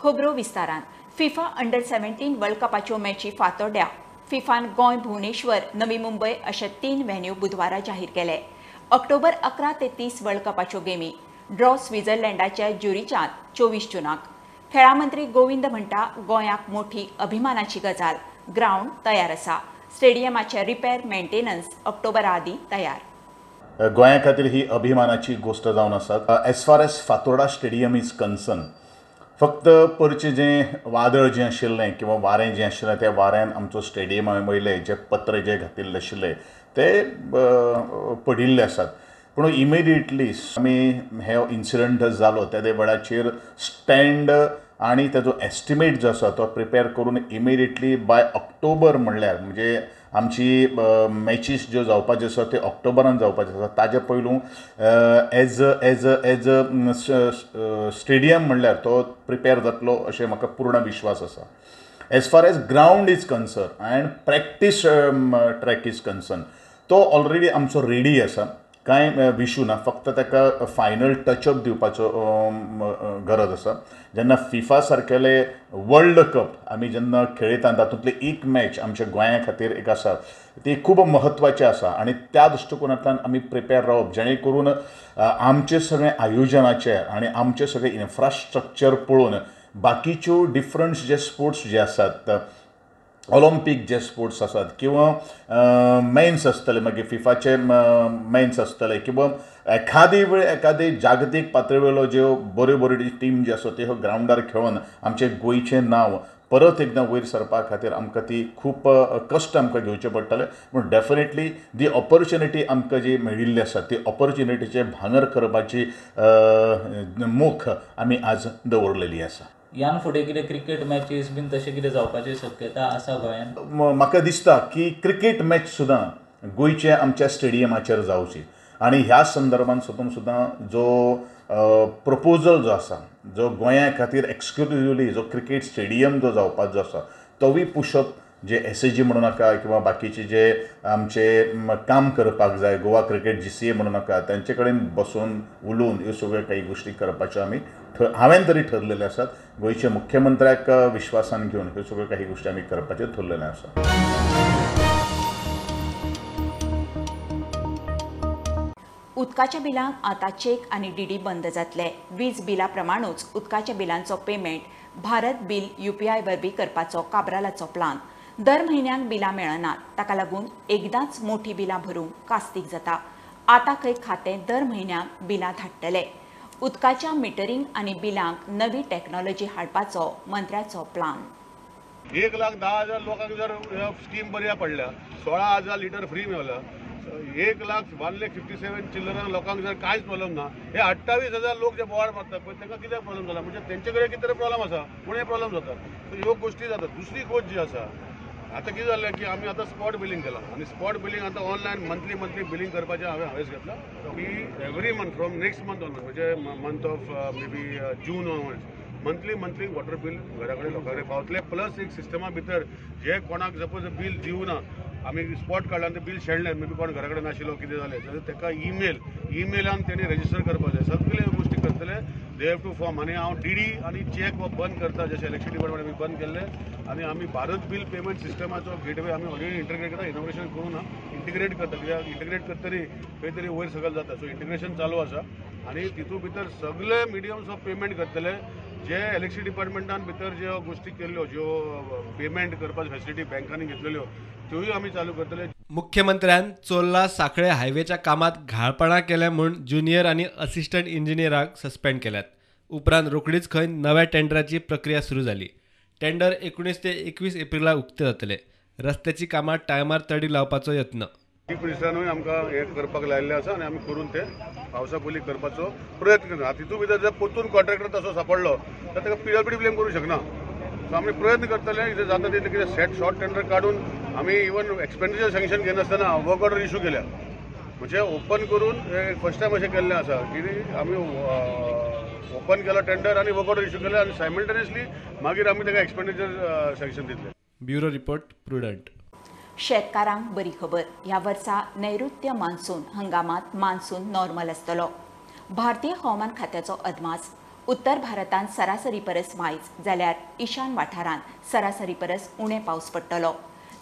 खबरो विस्तारान. FIFA under 17 world कपाच्यो मॅची फातोड्ड्या फिफान गोंय, भुवनेश्वर, नवी मुंबय अशे 3 व्हेन्यू बुधवारा जाहीर केले. ऑक्टोबर 11 ते 30 वर्ल्ड कपाच्यो गेमी. ड्रॉ स्वित्झर्लंडाच्या ज्युरिचांत 24 जूनाक. खेळा मंत्री गोविंद म्हणटा गोंयाक मोठी अभिमानाची गजाल, ग्रावंड तयार आसा. स्टेडियमाचे रिपेर मेंटेनन्स ऑक्टोबरा आदी तयार. गोंया खातीर ही अभिमानाची गोश्ट जावन आसा. As far as Fatorda stadium is concern, फक्त परचें जें वादळ जें आशिल्लें किंवा वारें जें आशिल्लें त्या वाऱ्यान आमचो स्टेडियमा वयले जे पत्रे जे घातिल्ले आशिल्ले ते पडिल्ले आसात. पूण इमिडिएटली आमी हे इन्सिडंट जालो त्या वेळाचेर स्टँड आनी ताजो एस्टिमेट जो आसा तो प्रिपेर करून इमिडिएटली बाय ऑक्टोबर म्हणल्यार म्हणजे आमची मॅचीस ज्यो जावपाच्यो आसा त्यो ऑक्टोबरान जावपाच्यो आसा. ताजे पयलू एज एज एज स्टेडियम म्हणल्यार तो प्रिपेर जातलो अशें म्हाका पूर्ण विश्वास आसा. As far as ground is concern and practice track is concern तो ऑलरेडी आमचो रेडी आसा, कांय इशू ना. फक्त ताका फायनल टचअप दिवपाचो गरज आसा. जेन्ना फिफा सारकेले वर्ल्ड कप आमी जेन्ना खेळयता तातूंतली एक मॅच आमच्या गोंया खातीर एक आसा ती खूब म्हत्वाची आसा आनी त्या दृश्टिकोनांतल्यान आमी प्रिपेर रावप जेणे करून आमचें सगळें आयोजनाचें आनी आमचें सगळें इन्फ्रास्ट्रक्चर पळोवन बाकीच्यो डिफरंट जे स्पोर्ट्स जे आसात, ऑलिम्पीक जे स्पोर्ट्स आसात किंवा मेन्स आसतले, मागीर फिफाचे मेन्स आसतले किंवा एखादी वेळ एखादी जागतीक पातळेवेलो ज्यो बऱ्यो बऱ्यो टीम ज्यो आसा त्यो ग्रावंडार खेळोन आमचें गोंयचें नांव परत एकदां वयर सरपा खातीर आमकां ती खूब कश्ट आमकां घेवचे पडटले. पूण डेफिनेटली दी ऑपॉर्च्युनिटी आमकां जी मेळिल्ली आसा ती ऑपॉर्च्युनिटीचें भांगर करपाची मोख आमी आज दवरलेली आसा. ह्यान फुडें कितें क्रिकेट मॅचीस बीन तशें कितें जावपाची शक्यता आसा गोंयांत? म्हाका दिसता की क्रिकेट मॅच सुद्दां गोंयच्या आमच्या स्टेडियमाचेर जावची आनी ह्या संदर्भान सुद्दां जो प्रपोजल जो आसा जो गोंया खातीर एक्सक्लुजिवली जो क्रिकेट स्टेडियम जो जावपाचो आसा तोवूय पुशअप जे एसएजी म्हणूं नाका किंवा बाकीचे जे आमचे काम करपाक जाय गोवा क्रिकेट GCA म्हणूं नाका तांचे कडेन बसून उलोवन ह्यो सगळ्यो काही गोश्टी करपाच्यो आमी हांवें तरी ठरलेले आसात. गोंयच्या मुख्यमंत्र्याक विश्वासान घेवन ह्यो सगळ्यो काही गोश्टी आमी करपाच्यो ठरलेल्यो आसा. उदकाच्या बिलांक आतां चेक आनी डीडी बंद जातले. वीज बिला प्रमाणूच उदकाच्या बिलांचो पेमेंट भारत बिल UPI वरवीं करपाचो काब्रालाचो प्लान. दर म्हयन्याक बिलां मेळनात, ताका लागून एकदांच मोठी बिलां भरूंक कास्तीक जाता. आतां खंय खातें दर म्हयन्याक बिलां धाडटले. उदकाच्या मिटरींग आनी बिलांक नवी टॅक्नॉलॉजी हाडपाचो मंत्र्याचो प्लान. 1,10,000 लोकांक जर स्कीम बऱ्या पडल्या, 16,000 लिटर फ्री मेवला, 1,01,57 चिल्लर लोकांक जर कांयच प्रॉब्लम ना, हे 28,000 लोक जे बोवाळ मारतात पळय तांकां कित्याक प्रॉब्लम जाला, म्हणजे तेंचे कडेन कितें तरी प्रॉब्लम आसा म्हणून हे प्रॉब्लम जाता. सो ह्यो गोश्टी जाता. दुसरी गोश्ट जी आसा आतां कितें जालें की आमी आतां स्पॉट बिलींग केलां आनी स्पॉट बिलींग आतां ऑनलायन मंथली बिलींग करपाचें हांवें हावेस घेतला की every month from next month onward म्हणजे month of maybe June onward monthly water bill घरा कडेन लोकां कडेन पावतलें. प्लस एक सिस्टमा भितर जे कोणाक सपोज बील दिवना आमी स्पॉट काडला आनी तें बील शेणलें, मे बी कोण घरा कडेन नाशिल्लो कितें जालें जाल्यार ताका ईमेलान तेणी रजिस्टर करपाक जाय. सगळे गोश्टी करतले, they have to form. आनी हांव डीडी आनी चॅक बंद करता जशें इलेक्शन डिपार्टमेंट आमी बंद केल्लें आनी आमी भारत बील पेमेंट सिस्टमाचो गेटवे आमी ऑलरेडी इंटिग्रेट करता, इनोग्रेशन करूं ना, इंटिग्रेट करता कित्याक इंटिग्रेट करतरी खंय तरी वयर सकयल जाता. सो इंटिग्रेशन चालू आसा आनी तितूंत भितर सगळे मिडियम्स ऑफ पेमेंट करतले. जे इलेक्शन डिपार्टमेंटान भितर ज्यो गोश्टी केल्ल्यो ज्यो पेमेंट करपाची फेसिलिटी बँकांनी घेतलेल्यो त्योय आमी चालू करतले. मुख्यमंत्र्यान चोर्ला सांखळे हायवेच्या कामात घाळपणा केल्या म्हूण ज्युनियर आनी असिस्टंट इंजिनियराक सस्पेंड केल्यात. उपरांत रोखडीच खंय नव्या टेंडराची प्रक्रिया सुरू जाली. टेंडर 19 ते 21 एप्रिलाक उक्ते जातले. रस्त्याची कामां टायमार तडी लावपाचो यत्न. चीफ मिनिस्टरानूय आमकां हें करपाक लायिल्लें आसा आनी आमी करून ते पावसा पयलीं करपाचो प्रयत्न करता. तितूंत भितर जर परतून कॉन्ट्रॅक्टर तसो सापडलो तर ताका PWD blame करूं शकना. सो आमी प्रयत्न करतले कितें जाता तितलें कितें सेट शॉर्ट टेंडर काडून आमी इवन एक्सपेंडिचर सँक्शन घेनासतना वर्क ऑर्डर इशू केल्या. म्हणजे ओपन करून फर्स्ट टायम अशें केल्लें आसा की आमी ओपन केलो टेंडर आनी वर्क ऑर्डर इशू केलें आनी सायमल्टेनियसली मागीर आमी ताका एक्सपेंडिचर सँक्शन दितले. Bureau report, Prudent. शेतकारांक बरी खबर, ह्या वर्सा नैऋत्य मान्सून हंगामात मान्सून नॉर्मल आसतलो. भारतीय हवामान खात्याचो अदमास. उत्तर भारतांत सरासरी परस मायज जाल्यार ईशान वाठारांत सरासरी परस उणे पावस पडटलो.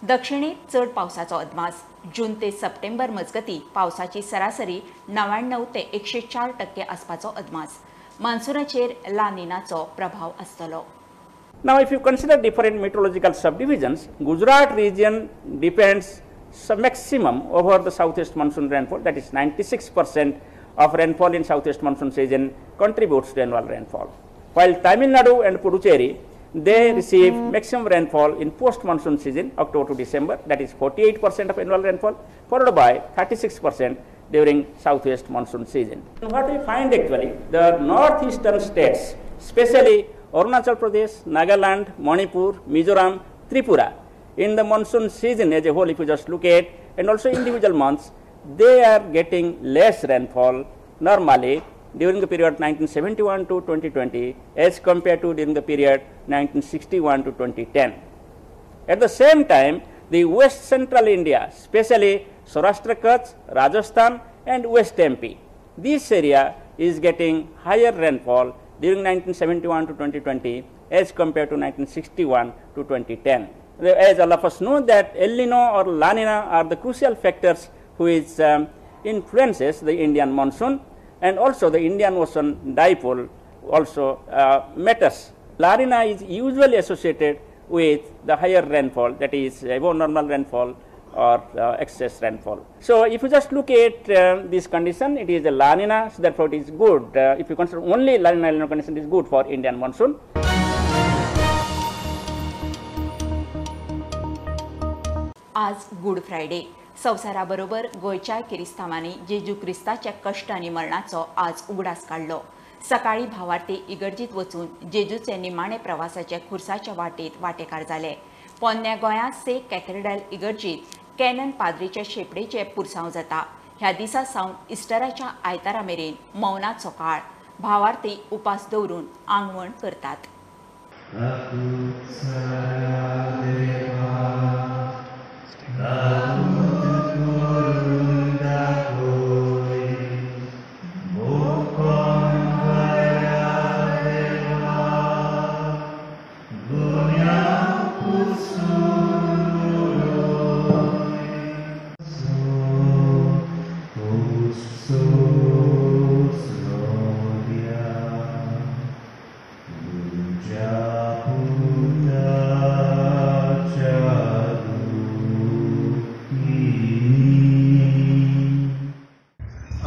दक्षिणेत चड पावसाचो अदमास. जून ते सप्टेंबर मजगती पावसाची सरासरी 99 ते 104% आसपाचो अदमास. मान्सूनाचेर ला निनाचो प्रभाव आसतलो. Now, if you consider different meteorological subdivisions, Gujarat region depends maximum over the southeast monsoon rainfall, that is 96% of rainfall in southeast monsoon season contributes to annual rainfall. While Tamil Nadu and Puducherry, they receive maximum rainfall in post-monsoon season, October to December, that is 48% of annual rainfall, followed by 36% during southwest monsoon season. What we find actually, the northeastern states, especially Arunachal Pradesh, Nagaland, Manipur, Mizoram, Tripura, in the monsoon season as a whole, if you just look at, and also individual months, they are getting less rainfall normally during the period 1971 to 2020 as compared to during the period 1961 to 2010. At the same time, the west central India, especially Saurashtra Kutch, Rajasthan and West MP, this area is getting higher rainfall during 1971 to 2020 as compared to 1961 to 2010. As all of us know that El Nino or La Nina are the crucial factors which influences the Indian monsoon, and also the Indian Ocean dipole also matters. La Nina is usually associated with the higher rainfall, that is above normal rainfall or excess rainfall. So if you just look at this condition, it is a La Nina, so therefore it is good. If you consider only La Nina, El Nino condition, it is good for Indian monsoon. आज good Friday. संवसाराबरोबर गोंयच्या किरिस्तांवांनी जेजू क्रिस्ताच्या कश्ट आनी मरणाचो आज उगडास काडलो. सकाळी भावार्थी इगर्जीत वचून जेजूचे निमाणे प्रवासाचे खुर्साच्या वाटेत वाटेकार जाले. पोन्न्या गोंयांत से कॅथेड्रल इगर्जीत कॅनन पाद्रीच्या शेपडेचे पुरसांव जाता. ह्या दिसा सावन इस्टराच्या आयतारा मेरेन मौनाचो काळ. भावार्थी उपास दवरून आंगवण करतात.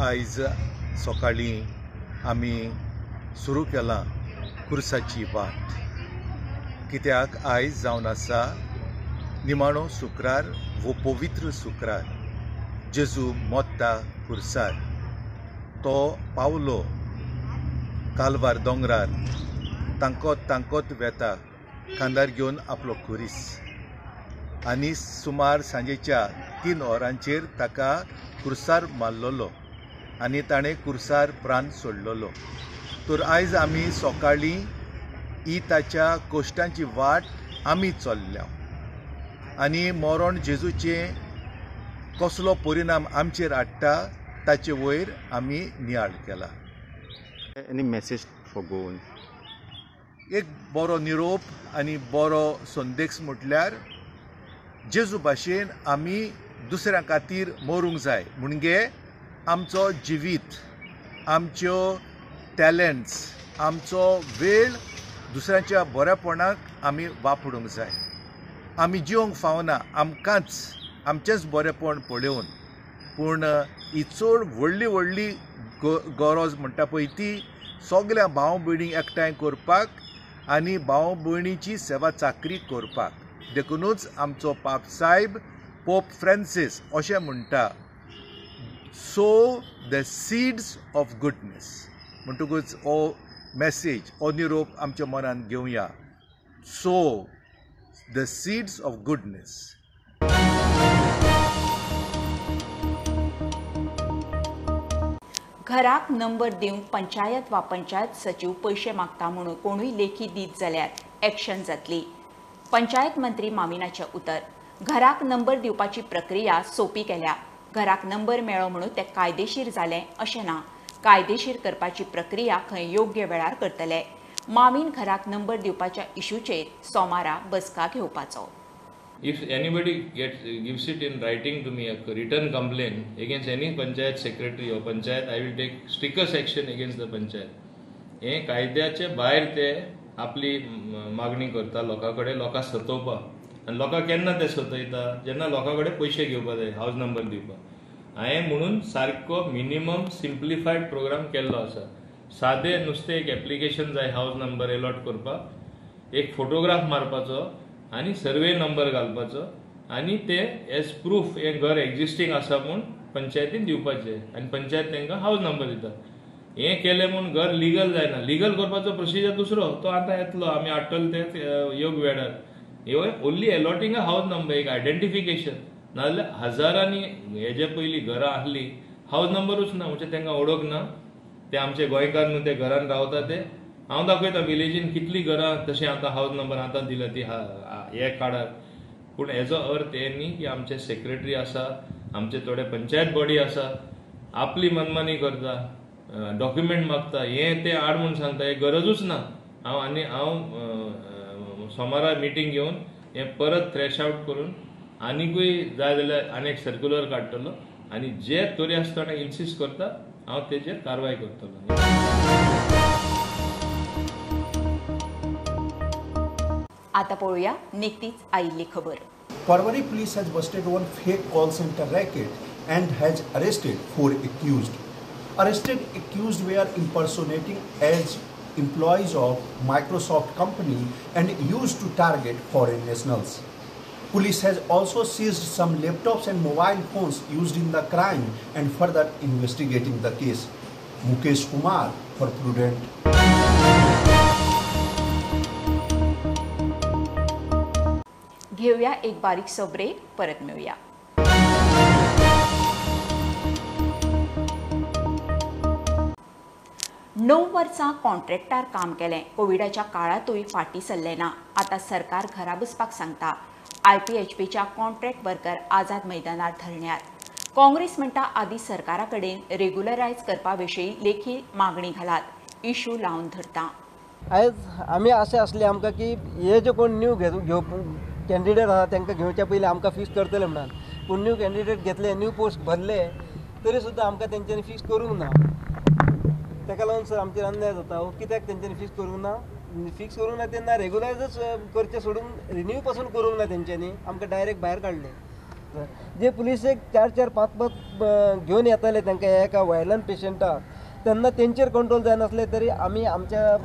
आयज सकाळीं आमी सुरू केलां खुर्साची वाट, कित्याक आयज जावन आसा निमाणो शुक्रार वो पवित्र शुक्रार. जेजू मोत्ता खुर्सार, तो पावलो कालवार दोंगरार, तांकोत तांकोत वेता खांदार घेवन आपलो खुरीस, आनी सुमार सांजेच्या 3 वरांचेर ताका खुर्सार मारलेलो आनी ताणें कुर्सार प्राण सोडलेलो. तर आयज आमी सकाळीं ही ताच्या कश्टांची वाट आमी चल्ल्या आनी मरण जेजूचें कसलो परिणाम आमचेर हाडटा ताचे वयर आमी नियाळ केला. Any message for Goan? एक बरो निरोप आनी बरो संदेश म्हटल्यार जेजू भाशेन आमी दुसऱ्यां खातीर मरूंक जाय. म्हणजे आमचो जिवीत, आमच्यो टॅलंट्स, आमचो वेळ दुसऱ्यांच्या बरेपणाक आमी वापरूंक जाय. आमी जिवंक फावना आमकांच आमचेंच बरेपण पळोवन, पूण ही चड व्हडली व्हडली गरज म्हणटा पळय ती सगल्या भाव भयणींक एकठांय करपाक आनी भाव भयणीची सेवा चाकरी करपाक. देखुनूच आमचो पाप सायब पोप फ्रांसीस अशें म्हणटा, sow the seeds of goodness. म्हणटकूच हो मॅसेज, हो निरोप आमच्या मनान घेवया, sow the seeds of goodness. घराक नंबर दिवंक पंचायत वा पंचायत सचीव पयशे मागता म्हणून कोणूय लेखी दीत जाल्यार एक्शन जातली. पंचायत मंत्री माविनाचें उतर. घराक नंबर दिवपाची प्रक्रिया सोपी केल्या. घराक नंबर मेळ्ळो म्हणून तें कायदेशीर जालें अशें ना. कायदेशीर करपाची प्रक्रिया खंय योग्य वेळार करतले. मामीन घराक नंबर दिवपाच्या इशूचेर सोमारा बसका घेवपाचो. If anybody gives it in writing to me, a written complaint against any panchayat secretary or panchayat, I will take strictest action against the panchayat. हे कायद्याचे भायर ते आपली मागणी करता लोकां कडेन, लोकांक सतोवपाक. आनी लोकांक केन्ना ते सतयता? जेन्ना लोकां कडेन पयशे घेवपा जाय हावज नंबर दिवपाक. हांवें म्हणून सारको मिनिमम सिम्प्लिफायड प्रोग्राम केल्लो आसा. सादें नुस्तें एक एप्लिकेशन जाय हावज नंबर एलॉट करपाक, एक फोटोग्राफ मारपाचो आनी सर्वे नंबर घालपाचो आनी ते एज प्रूफ हें घर एक्झिस्टींग आसा म्हूण पंचायतीन दिवपाचें आनी पंचायत तांकां हावज नंबर दिता. हें केलें म्हूण घर लिगल जायना. लिगल करपाचो प्रोसिजर दुसरो, तो आतां येतलो, आमी हाडटले ते योग्य वेळार. हे ओन्ली एलॉटींग अ हावज नंबर एक आयडेंटिफिकेशन, नाजाल्यार हजारांनी हेजे पयलीं घरां आहलीं हावज नंबरूच ना, म्हणजे तांकां ओळख ना. ते आमचे गोंयकार न्हू, ते घरान रावता ते. हांव दाखयता विलेजीन कितलीं घरां तशें आतां हावज नंबर आतां दिला ती हे कार्डार. पूण हेजो अर्थ हें न्ही की आमचे सेक्रेटरी आसा, आमचे थोडे पंचायत बॉडी आसा, आपली मनमानी करता, डॉक्युमेंट मागता, हें तें आड म्हूण सांगता. हें गरजूच ना. हांव आनी हांव सोमारा मिटींग घेवन हें परत थ्रेश आवट करून आनिकूय जाय जाल्यार आनी एक सर्क्युलर काडटलो आनी जे तरी आसतना इन्सिस्ट करता हांव तेजेर कारवाय करतलो. आता पळोवया निकतीच आयिल्ली खबर. Porvorim police has busted one fake call center racket and has arrested 4 accused. Arrested accused were impersonating as employees of Microsoft company and used to target foreign nationals. Police has also seized some laptops and mobile phones used in the crime and further investigating the case. Mukesh Kumar for Prudent. घेऊया एक बारीकसो break, परत मेळूया. णव वर्सां कॉन्ट्रॅक्टार काम केलें, कोविडाच्या काळांतूय फाटीं सरलें ना. आतां सरकार घरा बसपाक सांगता. आयपीएचबीच्या कॉन्ट्रॅक्ट वर्कर आझाद मैदानार धरण्यार. काँग्रेस म्हणटा आदी सरकारा कडेन रेग्युलरायज करपा विशीं लेखी मागणी घालात, इशू लावन धरता. आयज आमी आशा आसली आमकां की हे जे कोण न्यू घेवप कॅन्डिडेट आसा तांकां घेवच्या पयलीं आमकां फिक्स करतले म्हणून, पूण न्यू कॅन्डिडेट घेतले, न्यू पोस्ट भरले तरी सुद्दां आमकां तेंच्यांनी फिक्स करूंक ना. ताका लागून सर आमचेर अन्याय जाता. कित्याक तेंच्यांनी फिक्स करूंक ना? फिक्स करूंक ना तेन्ना रेगुलरायजच करचें सोडून रिन्यू पासून करूंक ना तेंच्यांनी, आमकां डायरेक्ट भायर काडले. जे पुलीस एक 4 4 5 5 घेवन येताले तांकां एका व्हायलंट पेशंटाक, तेन्ना तेंचेर कंट्रोल जायनासले तरी आमी आमच्या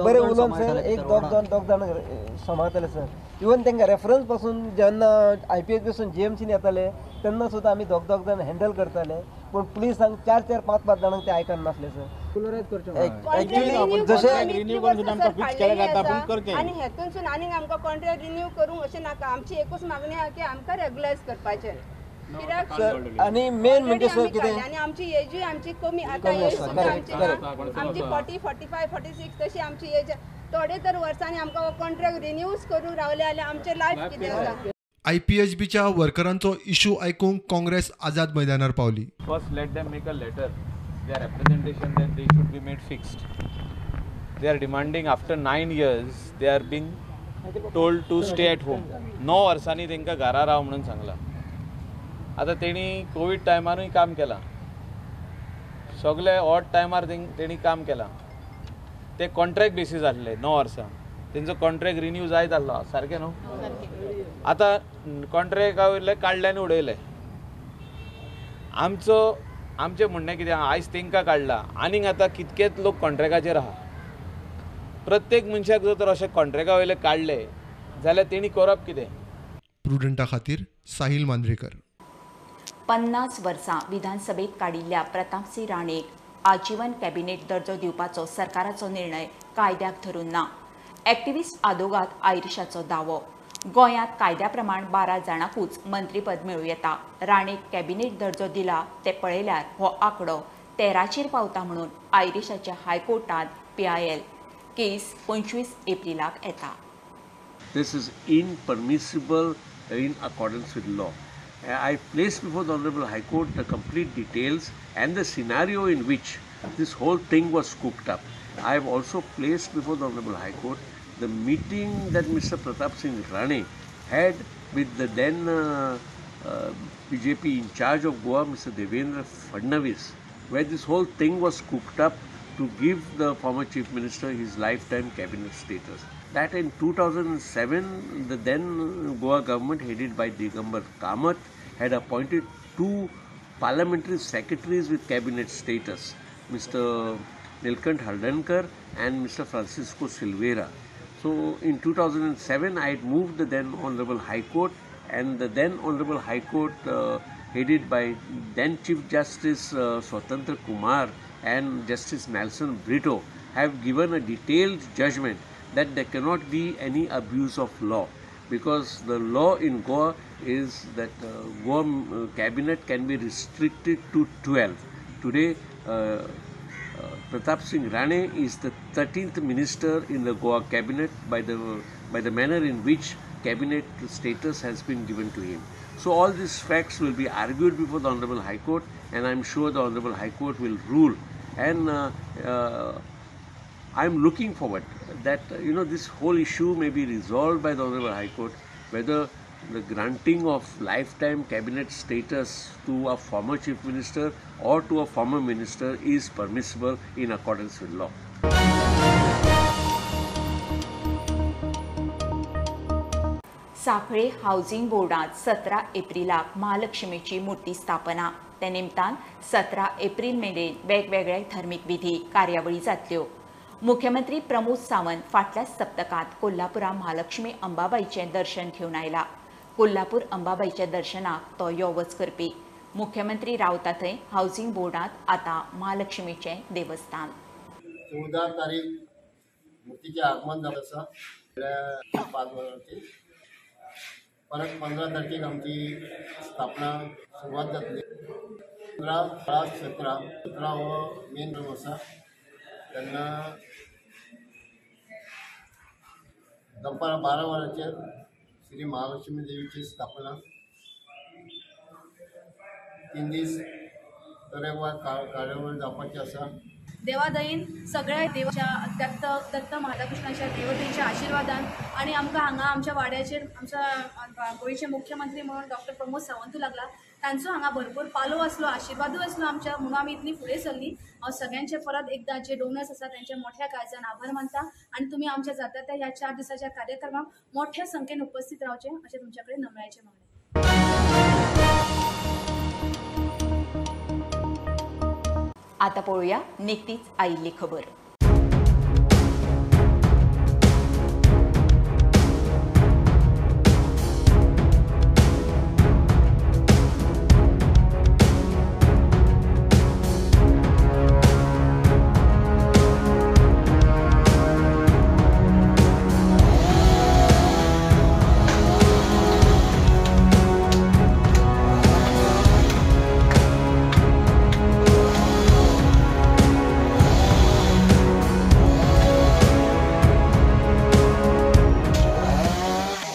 बरें उलोवन सर एक दोग जाण सांबाळताले सर. इवन तांकां रेफरन्स पासून जेन्ना आयपीएच पासून जीएमसीन येताले तेन्ना सुद्दां आमी दोग दोग जाण हँडल करताले, पूण पुलिसांक 4 4 5 5 जाणांक ते आयकनासले सर. आनी हेतूनसून आनीक आमकां कॉन्ट्रॅक्ट रिन्यू करूंक अशें नाका. आमची एकूच मागणी आहा की आमकां रेगुलायज करपाचें. आनी मेन म्हणजे सर कितें, आनी आमची एजूय आमची कमी आतां, एज सुद्दां आमची 40 45 46 तशी आमची एज. थोडे तर वर्सांनी आमकां हो कॉन्ट्रॅक्ट रिन्यूज करूंक रावले जाल्यार आमचें लायफ कितें आसा. आयपीएचबीच्या वर्करांचो इशू आयकूंक काँग्रेस आझाद मैदानार पावली. First let them make a letter, their representation that they should be made fixed. They are demanding after 9 years they are being told to stay at home. 9 वर्सांनी तांकां घरा राव म्हणून सांगलां. आतां तेणी कोवीड टायमारूय काम केलां, सगळे ऑड टायमार तेणी काम केलां. ते कॉन्ट्रॅक्ट बेसीस आसले 9 वर्सां, तेंचो कॉन्ट्रॅक्ट रिन्यू जायत आसलो सारकें न्हू. आतां कॉन्ट्रॅक्टा वयले काडले आनी उडयले. आमचो आमचें म्हणणें कितें, आयज तांकां काडला आनीक आतां कितकेच लोक कॉन्ट्रॅक्टाचेर आहा. प्रत्येक मनशाक जर तर अशें कॉन्ट्रॅक्टा वयले काडले जाल्यार तेणी करप कितें? प्रुडंटा खातीर साहिल मांद्रेकर. 50 वर्सां विधानसभेत काडिल्ल्या प्रतापसिंह राणेक आजीवन कॅबिनेट दर्जो दिवपाचो सरकाराचो निर्णय कायद्याक धरून ना. एक्टिव्हिस्ट आदोगाद आयरिशाचो दावो. गोंयांत कायद्या प्रमाण 12 जाणांकूच मंत्रीपद मेळूं येता. राणेक कॅबिनेट दर्जो दिला ते पळयल्यार हो आंकडो 13चेर पावता म्हणून आयरिशाच्या हायकोर्टांत पीआयएल केस 25 एप्रिलाक येता. This is impermissible in accordance with law. I placed before the Honorable High Court the complete details and the scenario in which This whole thing was cooked up. I have also placed before the Honorable High Court the meeting that Mr. Pratap Singh Rane had with the then BJP in charge of Goa, Mr. Devendra Fadnavis, where this whole thing was cooked up to give the former Chief Minister his lifetime cabinet status. That in 2007, the then Goa government headed by Digambar Kamath had appointed 2 parliamentary secretaries with cabinet status, Mr. Nilkant Haldankar and Mr. Francisco Silveira. So in 2007, I had moved the then Honorable High Court, and the then Honorable High Court headed by then Chief Justice Swatantra Kumar and Justice Nelson Brito have given a detailed judgment that there cannot be any abuse of law, because the law in Goa is that Goa cabinet can be restricted to 12. Today, Pratap Singh Rane is the 13th minister in the Goa cabinet by the manner in which cabinet status has been given to him. So all these facts will be argued before the Honorable High Court, and I am sure the Honorable High Court will rule. And I am looking forward that this whole issue may be resolved by the Honorable High Court, whether the granting of lifetime cabinet status to a former Chief Minister or to a former minister is permissible in accordance with law. Sanquelim housing बोर्डात 17 एप्रिलाक महालक्ष्मीची मूर्ती स्थापना. त्या निमतान 17 एप्रिल मेरेन वेगवेगळे धर्मीक विधी कार्यावळी जातल्यो. मुख्यमंत्री प्रमोद सावंत फाटल्या सप्तकांत कोल्हापुरा महालक्ष्मी अंबाबाईचें दर्शन घेवन आयला. कोल्हापूर अंबाबाईच्या दर्शनाक तो यो वच करपी. मुख्यमंत्री रावता थंय हावसिंग बोर्डांत आतां महालक्ष्मीचें देवस्थान. 14 तारीख मूर्तीचें आगमन जाता आसा 5 वरांचेर. परत 15 तारखेक आमची स्थापना सुरवात जातली. 15, 16, 17 हो मेन रूम आसा. तेन्ना दनपारां 12 वरांचेर श्री महालक्ष्मी देवीची स्थापना. 3 दीस तरेकवार कार्यावळ जावपाची आसा. देवादयेन सगळ्या देवाच्या दत्त दत्त माधाकृष्णाच्या देवतेच्या आशिर्वादान आनी आमकां हांगा आमच्या वाड्याचेर आमच्या गोंयचे मुख्यमंत्री म्हणून डॉक्टर प्रमोद सावंतू लागला तांचो हांगा भरपूर पालो आसलो, आशिर्वादूय आसलो आमच्या, म्हणून आमी इतली फुडें सरली. हांव सगळ्यांचे परत एकदां जे डोनर्स आसा तांचे मोठ्या काळजान आभार मानता आनी तुमी आमच्या जाता त्या ह्या 4 दिसाच्या कार्यक्रमाक मोठ्या संख्येन उपस्थित रावचें अशें तुमच्या कडेन नमळायेचें मागणें. आता पळोवया निकतीच आयिल्ली खबर.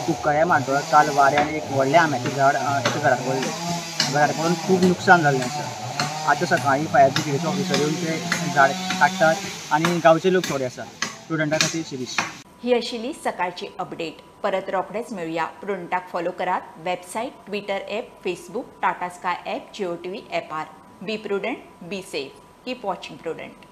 कुंकळ्ळे मांडोळा काल वाऱ्यान एक व्हडलें आंब्याचें झाड एका घरार पडलें. घरार पडून खूब नुकसान जाल्लें आसा. आतां सकाळीं फायर ब्रिगेडीचो ऑफिसर येवन तें झाड काडटात आनी गांवचे लोक थोडे आसात. स्टुडंटा खातीर शिरीष. ही आशिल्ली सकाळची अपडेट. परत रोखडेच मेळुया. प्रुडंटाक फॉलो करात website, Twitter app, Facebook, Tata Sky app, Jio TV ऍपार. Be prudent, be safe, keep watching Prudent.